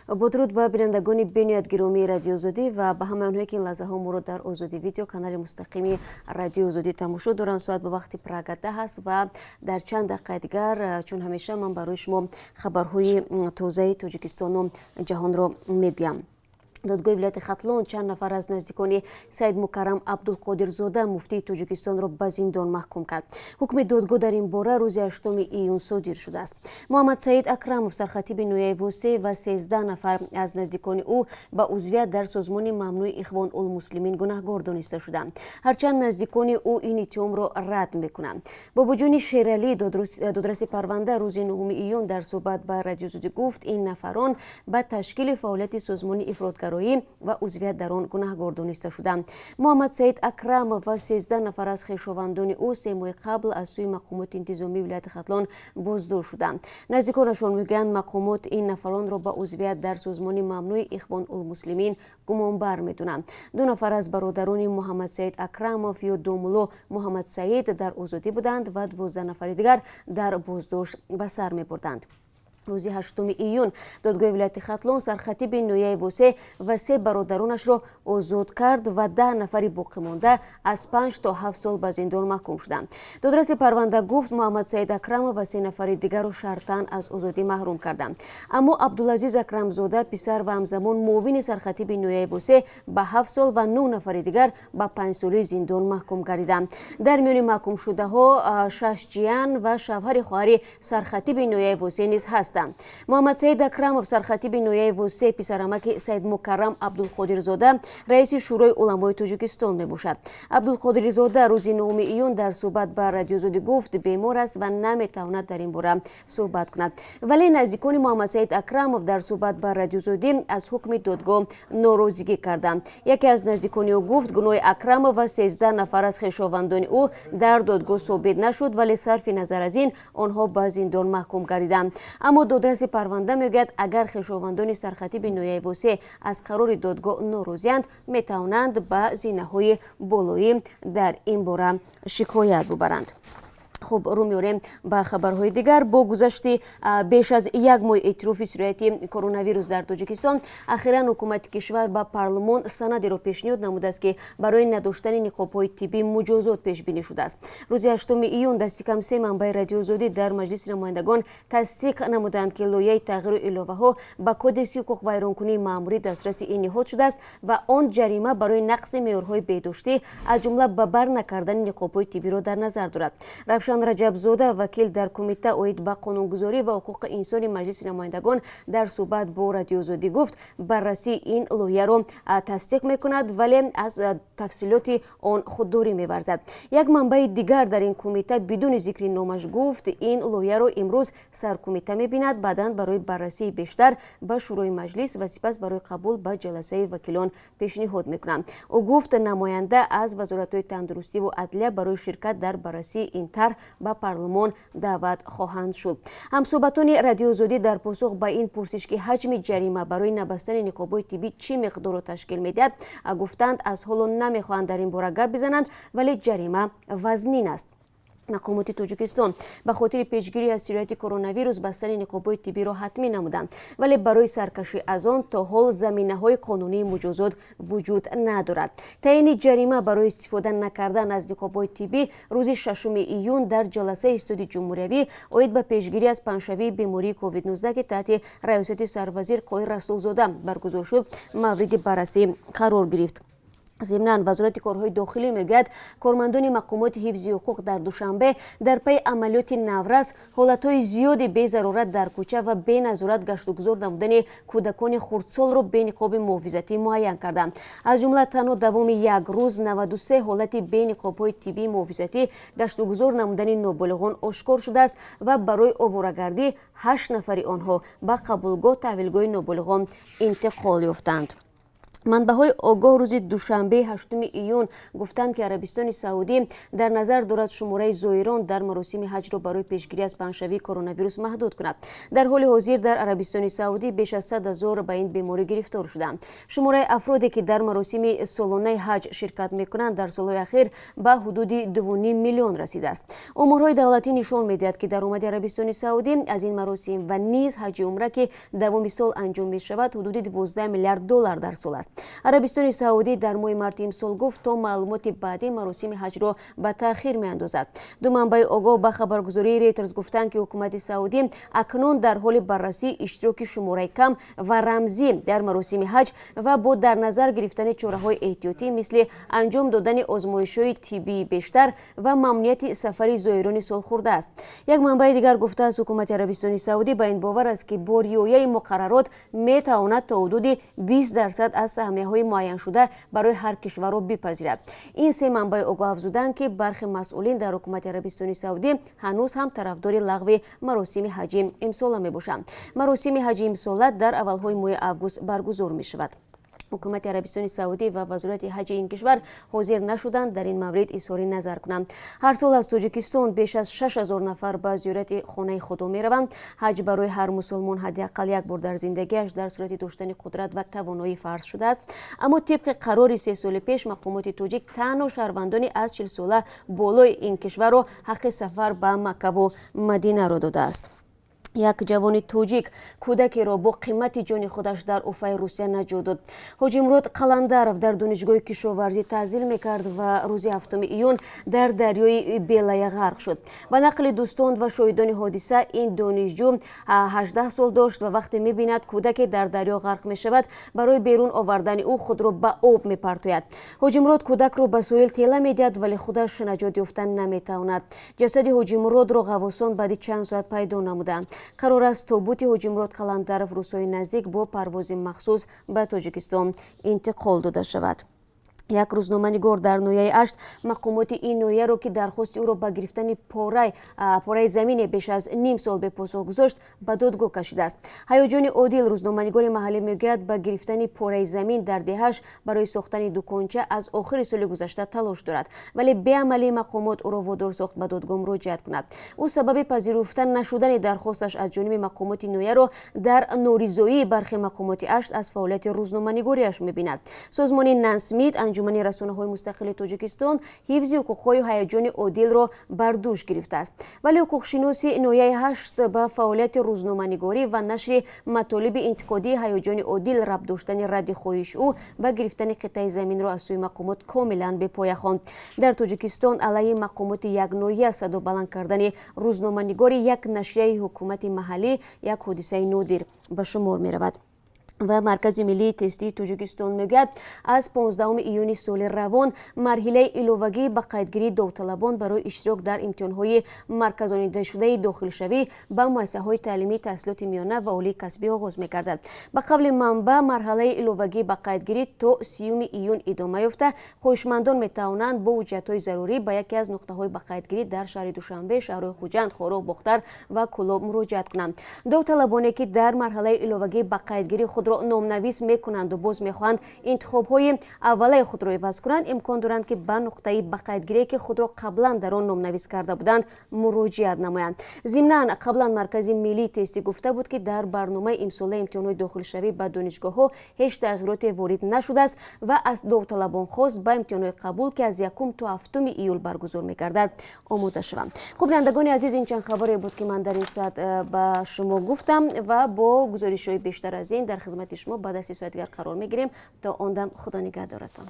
Бо дуруд ба бинандагони бениҳоят гиромии Радиои Озодӣ ва ба ҳамаи онҳое, ки ин лаҳзаҳо моро дар Озодӣ Видео, канали мустақими Радиои Озодӣ, тамошо доранд. Соат ба вақти Прага 10 аст ва дар чанд дақиқаи дигар, чун ҳамеша, ман барои шумо хабарҳои тозаи Тоҷикистону ҷаҳонро мегӯям. Додгоҳи вилояти Хатлон чанд нафар аз наздикони Саидмукаррам Абдулқодирзода, муфтии Тоҷикистонро, ба зиндон маҳкум кард. Ҳукми додгоҳ дар ин бора рӯзи 8 июн содир шудааст. Муҳаммадсаид Акрамов, сархатиби ноҳияи Восе, ва 13 нафар аз наздикони ӯ ба узвият дар созмони мамнӯи Ихвон улмуслимин гунаҳгор дониста шуданд, ҳарчанд наздикони ӯ ин иттиҳомро рад мекунанд. Бобоҷони Шералӣ, додраси парванда, рӯзи 9 июн дар суҳбат ба Радиои Озодӣ гуфт, ин нафарон ба ташкили фаъолияти созмони ифротгароӣ ва узвият дар он гунаҳгор дониста шуданд. Муҳаммадсаид Акрамов ва 13 нафар аз хешовандони ӯ 3 моҳи қабл аз сӯи мақомоти интизомии вилояти Хатлон боздошт шуданд. Наздиконашон мегӯянд, мақомот ин нафаронро ба узвият дар созмони мамнӯи Ихвон улмуслимин гумонбар медонанд. Ду нафар аз бародарони Муҳаммадсаид Акрамов ё домулло Муҳаммадсаид дар озодӣ буданд ва 12 нафари дигар дар боздошт ба сар мебурданд. Рӯзи 8 июн додгоҳи вилояти Хатлон сархатиби ноҳияи Восе ва се бародаронашро озод кард ва 10 нафари боқимонда аз 5 то 7 сол ба зиндон маҳкум шуданд. Додраси парванда гуфт, Муҳаммадсаид Акрамов ва се нафари дигарро шартан аз озодӣ маҳрум карданд, аммо Абдулазиз Акрамзода, писар ва ҳамзамон муовини сархатиби ноҳияи Восе, ба 7 сол ва нӯ нафари дигар ба 5-солаи зиндон маҳкум гардиданд. Дар миёни маҳкумшудаҳо шаш ҷиян ва шавҳари хоҳари сархатиби ноҳияи Восе низ ҳастанд. Муҳаммадсаид Акрамов, сархатиби ноҳияи Восе, писарамаки Саидмукаррам Абдулқодирзода, раиси Шӯрои уламои Тоҷикистон мебошад. Абдулқодирзода рӯзи 9 июн дар суҳбат ба Радиои Озодӣ гуфт, бемор аст ва наметавонад дар ин бора суҳбат кунад. Вале наздикони Муҳаммадсаид Акрамов дар суҳбат ба Радиои Озодӣ аз ҳукми додгоҳ норозигӣ карданд. Яке аз наздикони ӯ гуфт, гуноҳи Акрамов ва 13 нафар аз хешовандони ӯ дар додгоҳ собит нашуд, вале сарфи назар аз ин онҳо ба зиндон маҳкум гардиданд. Аммо додраси парванда мегӯяд, агар хешовандони сархатиби ноҳияи Восе аз қарори додгоҳ норозианд, метавонанд ба зинаҳои болоӣ дар ин бора шикоят бубаранд. Хуб, рӯ меорем ба хабарҳои дигар. Бо гузашти беш аз як моҳи эътирофи сирояти коронавирус дар Тоҷикистон, ахиран ҳукумати кишвар ба парлумон санадеро пешниҳод намудааст, ки барои надоштани ниқобҳои тиббӣ муҷозот пешбинӣ шудааст. Рӯзи 8 июн дастикам се манбаи Радиои Озодӣ дар Маҷлиси намояндагон тасдиқ намуданд, ки лоиҳаи тағйиру иловаҳо ба Кодекси ҳуқуқвайронкунии маъмурӣ дастраси ин ниҳод шудааст ва он ҷарима барои нақзи меъёрҳои беҳдоштӣ, аз ҷумла ба бар накардани ниқобҳои тиббиро дар назар дорад. Равшан Раҷабзода, вакил дар кумита оид ба қонунгузорӣ ва ҳуқуқи инсони Маҷлиси намояндагон, дар суҳбат бо Радиои Озодӣ гуфт, баррасии ин лоиҳаро тасдиқ мекунад, вале аз тафсилоти он худдорӣ меварзад. Як манбаи дигар дар ин кумита бидуни зикри номаш гуфт, ин лоиҳаро имрӯз саркумита мебинад, баъдан барои баррасии бештар ба Шӯрои Маҷлис ва сипас барои қабул ба ҷаласаи вакилон пешниҳод мекунанд. Ӯ гуфт, намоянда аз вазоратҳои тандурустиву адлия барои ширкат дар баррасии ин тарҳ ба парлумон даъват хоҳанд шуд. Ҳамсӯҳбатони Радиои Озодӣ дар посух ба ин пурсиш, ки ҳаҷми ҷарима барои набастани ниқобҳои тиббӣ чӣ миқдорро ташкил медиҳад, гуфтанд, аз ҳоло намехоҳанд дар ин бора гап бизананд, вале ҷарима вазнин аст. Мақомоти Тоҷикистон ба хотири пешгирӣ аз сирояти коронавирус бастани ниқобҳои тиббиро ҳатмӣ намуданд, вале барои саркашӣ аз он то ҳол заминаҳои қонунии муҷозот вуҷуд надорад. Таъини ҷарима барои истифода накардан аз ниқобҳои тиббӣ рӯзи 6 июн дар ҷаласаи Штаби ҷумҳуриявӣ оид ба пешгирӣ аз паҳншавии бемории COVID-19, ки таҳти раёсати сарвазир Қоҳир Расулзода баргузор шуд, мавриди баррасӣ қарор гирифт. Зимнан, Вазорати корҳои дохилӣ мегӯяд, кормандони мақомоти ҳифзи ҳуқуқ дар Душанбе дар пайи амалиёти «Наврас» ҳолатҳои зиёди безарурат дар кӯча ва беназорат гаштугузор намудани кӯдакони хурдсолро бениқоби муҳофизатӣ муайян карданд. Аз ҷумла, танҳо давоми як рӯз 93 ҳолати бениқобҳои тиббии муҳофизатӣ гаштугузор намудани ноболиғон ошкор шудааст ва барои оворагардӣ ҳашт нафари онҳо ба қабулгоҳ таҳвилгоҳи ноболиғон интиқол ёфтанд. Манбаъҳои огоҳ рӯзи душанбе, 8 июн, гуфтанд, ки Арабистони Саудӣ дар назар дорад шумораи зоирон дар маросими ҳаҷро барои пешгирӣ аз паҳншавии коронавирус маҳдуд кунад. Дар ҳоли ҳозир дар Арабистони Саудӣ беш аз 100 000 ба ин беморӣ гирифтор шуданд. Шумораи афроде, ки дар маросими солонаи ҳаҷ ширкат мекунанд, дар солҳои ахир ба ҳудуди 2,5 миллион расидааст. Оморҳои давлатӣ нишон медиҳад, ки даромади Арабистони Саудӣ аз ин маросим ва низ ҳаҷи умра, ки давоми сол анҷом мешавад, ҳудуди 12 миллиард доллар дар сол аст. Арабистони Саудӣ дар моҳи марти имсол гуфт, то маълумоти баъдӣ маросими ҳаҷро ба таъхир меандозад. Ду манбаи огоҳ ба хабаргузории Рейтерс гуфтанд, ки ҳукумати Саудӣ акнун дар ҳоли баррасии иштироки шумораи кам ва рамзӣ дар маросими ҳаҷ ва бо дар назар гирифтани чораҳои эҳтиётӣ, мисли анҷом додани озмоишҳои тиббии бештар ва мамнуияти сафари зоирони солхӯрда аст. Як манбаи дигар гуфтааст, ҳукумати Арабистони Саудӣ ба ин бовар аст, ки бо риояи муқаррарот метавонад то ҳудуди 20% аз саҳмияҳои муайяншуда барои ҳар кишварро бипазирад. Ин се манбаи огоҳ афзуданд, ки бархе масъулин дар ҳукумати Арабистони Саудӣ ҳанӯз ҳам тарафдори лағви маросими ҳаҷи имсола мебошанд. Маросими ҳаҷи имсола дар аввалҳои моҳи август баргузор мешавад. Ҳукумати Арабистони Саудӣ ва Вазорати ҳаҷи ин кишвар ҳозир нашуданд дар ин маврид изҳори назар кунанд. Ҳар сол аз Тоҷикистон беш аз 6000 нафар ба зиёрати хонаи Худо мераванд. Ҳаҷ барои ҳар мусулмон ҳадди ақал як бор дар зиндагиаш дар сурати доштани қудрат ва тавоноӣ фарз шудааст. Аммо тибқи қарори 3 соли пеш, мақомоти тоҷик танҳо шаҳрвандони аз 40сола болои ин кишварро ҳаққи сафар ба Маккаву Мадинаро додааст. Як ҷавони тоҷик кӯдакеро бо қимати ҷони худаш дар Уфаи Русия наҷот дод. Ҳоҷимурод Қаландаров дар Донишгоҳи кишоварзӣ таҳсил мекард ва рӯзи 7 июн дар дарёи Белая ғарқ шуд. Ба нақли дӯстон ва шоҳидони ҳодиса, ин донишҷӯ 18 сол дошт ва вақте мебинад, кӯдаке дар дарё ғарқ мешавад, барои берун овардани ӯ худро ба об мепартояд. Ҳоҷимурод кӯдакро ба соҳил тела медиҳад, вале худаш наҷот ёфта наметавонад. Ҷасади Ҳоҷимуродро ғаввосон баъди чанд соат пайдо намуданд. Қарор аст, тобути Ҳоҷимурод Қаландаров рӯзҳои наздик бо парвози махсус ба Тоҷикистон интиқол дода шавад. Як рӯзноманигор дар ноҳияи Ашт мақомоти ин ноҳияро, ки дархости ӯро ба гирифтани пораи замине беш аз ним сол бепосух гузошт, ба додгоҳ кашидааст. Ҳаёҷони Одил, рӯзноманигори маҳаллӣ, мегӯяд, ба гирифтани пораи замин дар деҳаш барои сохтани дуконча аз охири соли гузашта талош дорад, вале беамалии мақомот ӯро водор сохт ба додгоҳ муроҷиат кунад. Ӯ сабаби пазируфта нашудани дархосташ аз ҷониби мақомоти ноҳияро дар норизоии бархе мақомоти Ашт аз фаъолияти рӯзноманигориаш мебинад. Созмони НАНСМИД, Анҷумани расонаҳои мустақили Тоҷикистон, ҳифзи ҳуқуқҳои Ҳаяҷони Одилро бар дӯш гирифтааст, вале ҳуқуқшиноси ноҳияи Ҳашт ба фаъолияти рӯзноманигорӣ ва нашри матолиби интиқодии Ҳаяҷони Одил рабт доштани радди хоҳиши ӯ ба гирифтани қитъаи заминро аз сӯи мақомот комилан бепоя хонд. Дар Тоҷикистон алайҳи мақомоти як ноҳия садо баланд кардани рӯзноманигори як нашрияи ҳукумати маҳаллӣ як ҳодисаи нодир ба шумор меравад. Ва Маркази миллии тестии Тоҷикистон мегӯяд, аз 15 июни соли равон марҳилаи иловагии ба қайдгирии довталабон барои иштирок дар имтиҳонҳои марказонидашудаи дохилшавӣ ба муассисаҳои таълимии таҳсилоти миёна ва олии касбӣ оғоз мегардад. Ба қавли манбаъ, марҳилаи иловагии ба қайдгирӣ то 30 июн идома ёфта, хоҳишмандон метавонанд бо ҳуҷҷатҳои зарурӣ ба яке аз нуқтаҳои ба қайдгирӣ дар шаҳри Душанбе, шаҳрҳои Хуҷанд, Хоруғ, Бохтар ва Кӯлоб муроҷиат кунанд. Довталабоне, ки дар марҳилаи иловагии ба қайдгирӣ худро номнавис мекунанду боз мехоҳанд интихобҳои аввалаи худро иваз кунанд, имкон доранд, ки ба нуқтаи ба қайдгирие, ки худро қаблан дар он номнавис карда буданд, муроҷиат намоянд. Зимнан, қаблан Маркази миллии тестӣ гуфта буд, ки дар барномаи имсолаи имтиҳонҳои дохилшавӣ ба донишгоҳҳо ҳеҷ тағйироте ворид нашудааст ва аз довталабон хост, ба имтиҳонҳои қабул, ки аз 1 то 7 июл баргузор мегардад, омода шаванд. Хуб, бинандагони азиз, ин чанд хабаре буд, ки ман дар ин соат ба шумо гуфтам ва бо гузоришҳои бештар аз ин дар хизмати шумо баъд аз 3 соат дигар қарор мегирем. То он дам худо нигаҳдоратон.